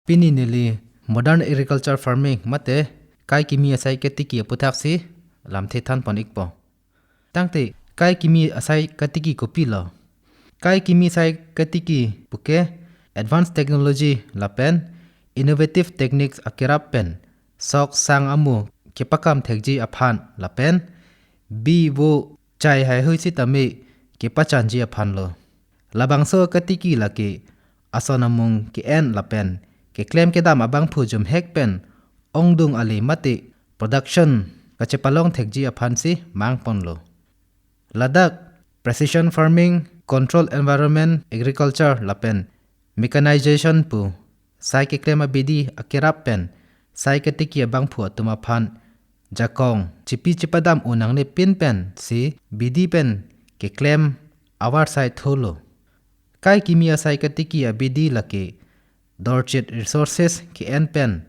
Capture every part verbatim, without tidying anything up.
Pini neli modern agriculture farming mate kai kimi asai katiki aputhaksi lamthe thanpon ikpo. Tangte kai kimi asai katiki kopilo? Kai kimi asai katiki puke advanced technology lapen innovative techniques akerap pen sok sang amu kepakam thekji aphan lapen bi vo chai haihui sitame kepachanji aphanlo. Labangso katiki lake ason amung ke-en lapen keklem kedam abangphu jumhek pen ongdung ale mate production kachepalong thekji aphansi mangponlo. Ladak precision farming, control environment, agriculture lapen mechanization pu sai keklem abidi akerap pen sai katiki abangphu atum aphan jakong chipi chipadam un nangne pin pensi bidi pen keklem avarsai thulo. Kai kimi asai katiki abidi lake dorchit resources ke-en pen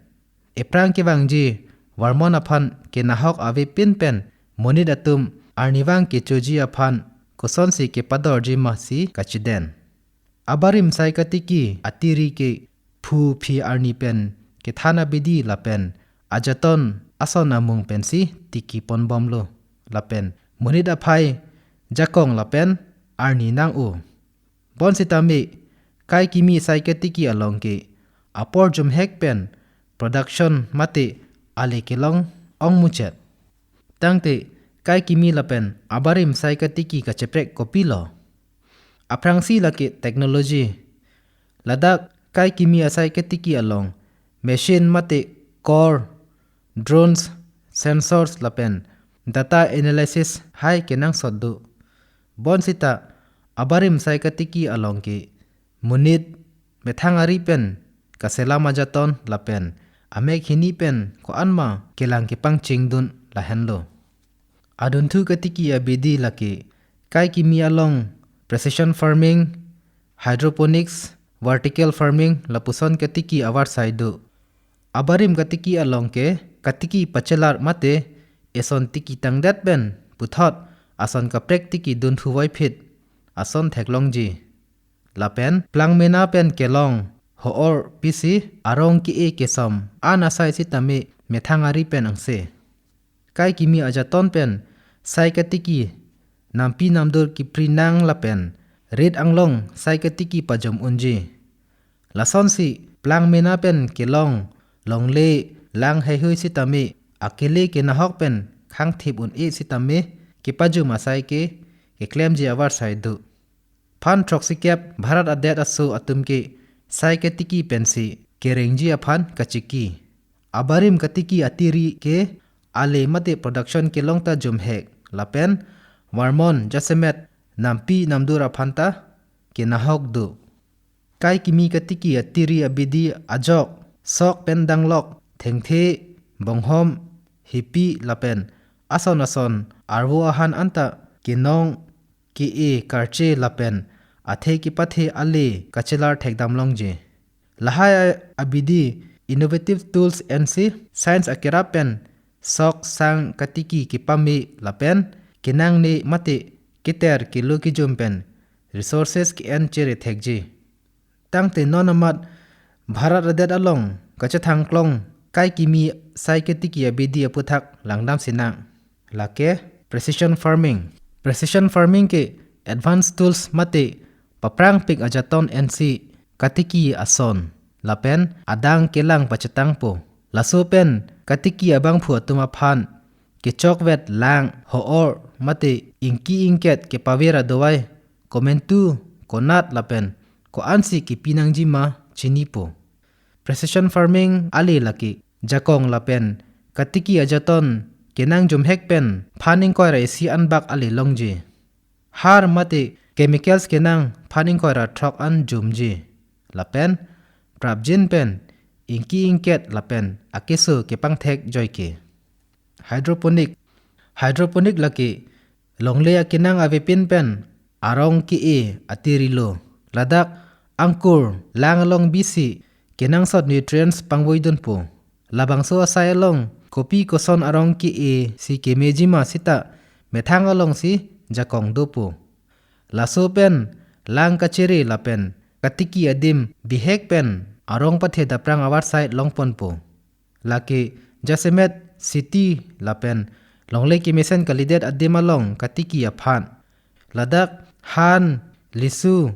ephrang kevangji varmon aphan kenahok ave pin pen monit atum arnivang kechoji aphan kosonsi kepadorji masi kachiden. Abarim sai katiki atiri ke phu phi arni pen kethan abidi lapen ajaton ason amung pensi tiki ponbomlo lapen monit aphai jakong lapen arni nang-o. Bonsitame kai kimi sai katiki along ke apor jumhek pen production mate ale kelong ongmuchet. Tangte kai kimi lapen abarim sai katiki kacheprek kopilo? Aphrangsi lake technology. Ladak kai kimi asai katiki along machine mate kor, drones, sensors lapen data analysis hai kenangsot do. Bonsita abarim sai katiki along ke monit methang ari pen kaselam ajaton lapen amek hini pen ko-anma kelang kepangchingdun lahenlo. Adunthu katiki abidi lake kai kimi along precision farming, hydroponics, vertical farming lapuson katiki avarsai do. Abarim katiki along ke katiki pachelar mate eson tiki tangdet pen puthot ason kaprek tiki dunthu voiphit ason theklongji. Lapen plangmena pen kelong ho-or pisi arong ke-e kesom an asai sitame methang ari pen angse. Kai kimi ajaton pen sai katiki nampi namdur kipri nang lapen rit anglong sai katiki pajom unji. Lasonsi plangmena pen kelong longle lang haihui sitame akele kenahok pen khangthip un-e sitame kepajum asai ke keklemji avarsai do. Phan throksikep Bharat adet aso atum ke sai katiki pensi kerengji aphan kachiki. Abarim katiki atiri ke ale mate production kelong ta jumhek lapen varmon jasemet nampi namdur aphan ta kenahok do. Kai kimi katiki atiri abidi ajok sok pen danglok thengthe, bonghom, hipi lapen ason ason arvo ahan anta kenong ke-e karche lapen athe kepathe ale kachelar thekdam longji. Lahai a- abidi innovative tools ensi science akerap pen sok sang katiki kepame lapen kenangne mate keter kelo kejum pen resources ke-en chere thekji. Tangte non amat Bharat adet along kachethangklong kai kimi sai katiki abidi aputhak langdam sinang. Lake precision farming. Precision farming ke advanced tools mate paprangpik ajaton ensi katiki ason lapen adang kelang pachetangpo. Laso pen katiki abangphu atum aphan kechokvet lang ho-or mate ingki ingket kepavir adovai komantu, konat lapen ko-ansi kepi nangji ma chinipo. Precision farming ale lake jakong lapen katiki ajaton kenang jumhek pen phan ingkoi ra isi anbak ale longji. Har mate chemicals kenang phan ingkoi ra throk an jumji. Lapen prapjin pen ingki ingket lapen akeso kepangthek joike. Hydroponic. Hydroponic lake longle akenang avepin pen arong ke-e atirilo. Ladak angkur lang along bisi kenangsot nutrients pangvoidunpo. Labangso asai along kopi koson arong ke-e si kemejima sita methang alongsi jakong dopo. Laso pen lang kachere lapen katiki adim bihek pen arong pathe daprang avarsai longponpo. Lake jasemet city lapen longle kemesen kalidet adim along katiki aphan. Ladak han, lisu,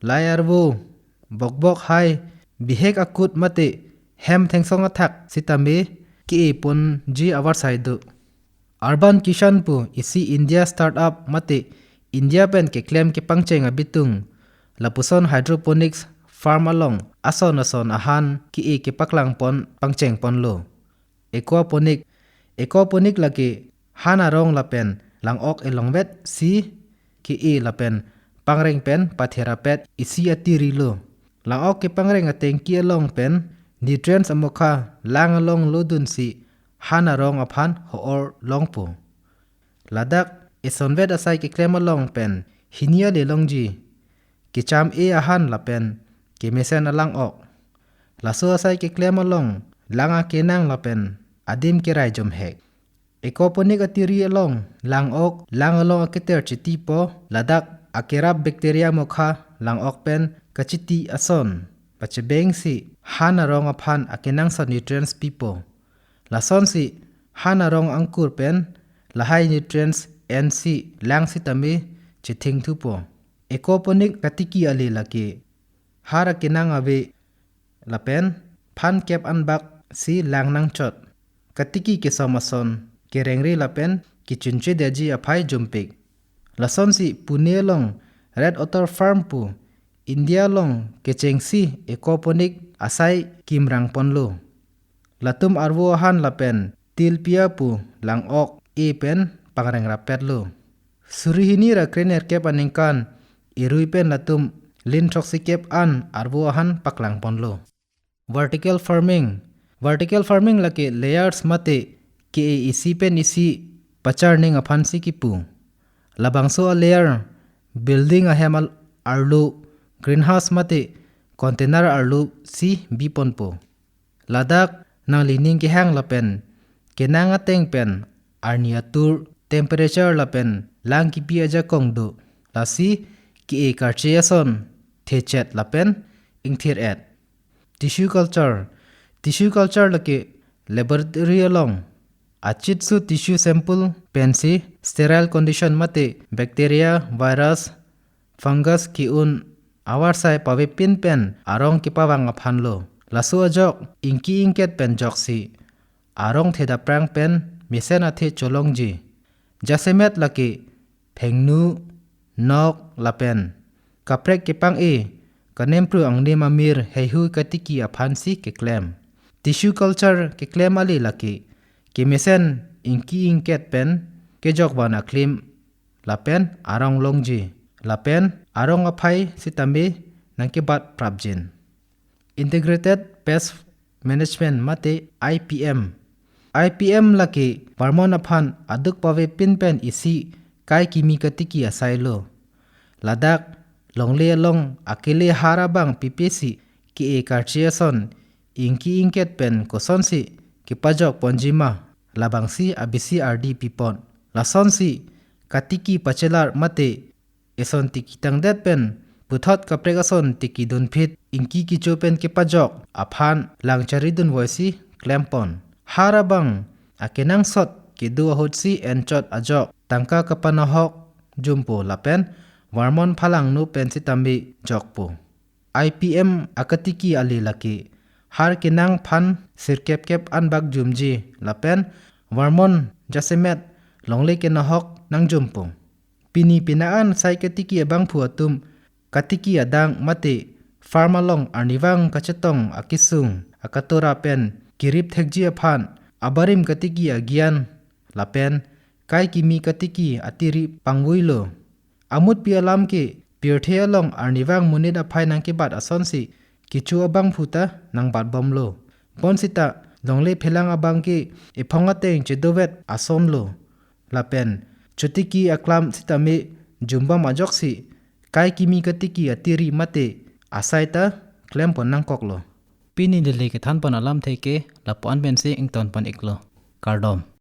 lai arvo, bokbok hai, bihek akut mate hem thengsong athak sitame ke-eponji avarsai do. Urban Kitchen pu isi India startup mate India pen keklem kepangcheng abitung lapuson hydroponics farm along ason ason ahan ke-e kepaklangpon pangchengponlo. Aquaponic, aquaponic lake han arong lapen lang-ok elongvet si ke-e lapen pangreng pen patherapet isi atiri lo. Lang-ok kepangreng atengki along pen nutrients amokha lang along lodunsi han arong aphan ho-or longpo. Ladak esonvet asai keklem along pen hini ale longji. Kecham-e ahan lapen kemesen alang-ok. Laso asai keklem along lang akenang lapen adim kerai jomhek. Aquaponic atiri along lang-ok, lang along aketer chitipo, ladak akerap bacteria mokha lang-ok pen kachiti ason pachebengsi han arong aphan akenangsot nutrients pipo. Lasonsi han arong angkur pen lahai nutrients ensi lang sitame chethengthupo. Aquaponic katiki ale lake har akenang ave lapen phan kep anbak si lang nangchot. Katiki kesom ason kerengre lapen kechunchedetji aphai jumpik. Lasonsi Pune along Red Otter Farm pu India along kechengsi aquaponic asai kimrangponlo. Latum arvo ahan lapen tilpia pu lang-ok e pen pangrengrapetlo. Suri hini ra krenerkep aningkan erui pen latum lin throksikep an arvo ahan paklangponlo. Vertical farming. Vertical farming lake layers mate ke-e isi pen isi pacharning aphansi kipu. Labangso a-layer building ahem al-, arlo, greenhouse mate container arlo si biponpo. Ladak nanglining kehang lapen kenang ateng pen arni atur temperature lapen lang kipi ajakong do. Lasi ke-e karche ason thechet lapen ingthir-et. Tissue culture. Tissue culture lake laboratory along achitsu tissue sample pensi sterile condition mate bacteria, virus, fungus ke-un avarsai pavepin pen arong kepavang aphanlo. Laso ajok ingki ingket pen joksi arong thedaprang pen mesen athe cholongji. Jasemet lake phengnu, nok lapen kaprek kepang-e kanempru angnim amir heihui katiki aphansi keklem. Tissue culture keklem ale lake kemesen ingki ingket pen kejokvan aklim lapen arong longji lapen arong aphai sitame nangkebat prapjin. Integrated Pest Management mate I P M. I P M lake varmon aphan aduk pavepin pen isi kai kimi katiki asailo. Ladak longle along akele har abang pipesi ke-e karche ason ingki ingket pen kosonsi kepajokponji ma labangsi abisi ardi pipon. Lasonsi katiki pachelar mate eson tiki tangdet pen puthot kaprek ason tiki dunphit ingki kicho pen kepajok aphan lang charidun voisi klempon. Har abang akenangsot kedo ahutsi enchot ajok tangka kapanahok jumpo lapen varmon phalangno pen sitame jokpo. I P M akatiki ale lake har kenang phan sirkep kep anbak jumji lapen varmon jasemet longle kenahok nangjumpo. Pini pina an sai katiki abangphu atum katiki adang mate farm along arnivang kachetong akisung akatora pen kirip thekji aphan abarim katiki agian lapen kai kimi katiki atiri pangvuilo. Amutpi alam ke pirthe along arnivang monit aphai nangkebat asonsi kecho abangphu ta nangbatbomlo. Bonsita longle phelang abang ke ephong ateng chedovet asonlo. Lapen chotiki aklam sitame jumbom ajoksi kai kimi katiki atiri mate asai ta klempon nangkoklo. Pini neli kethanpon alamthe ke lapu-an pensi ingtonpon iklo. Kardom.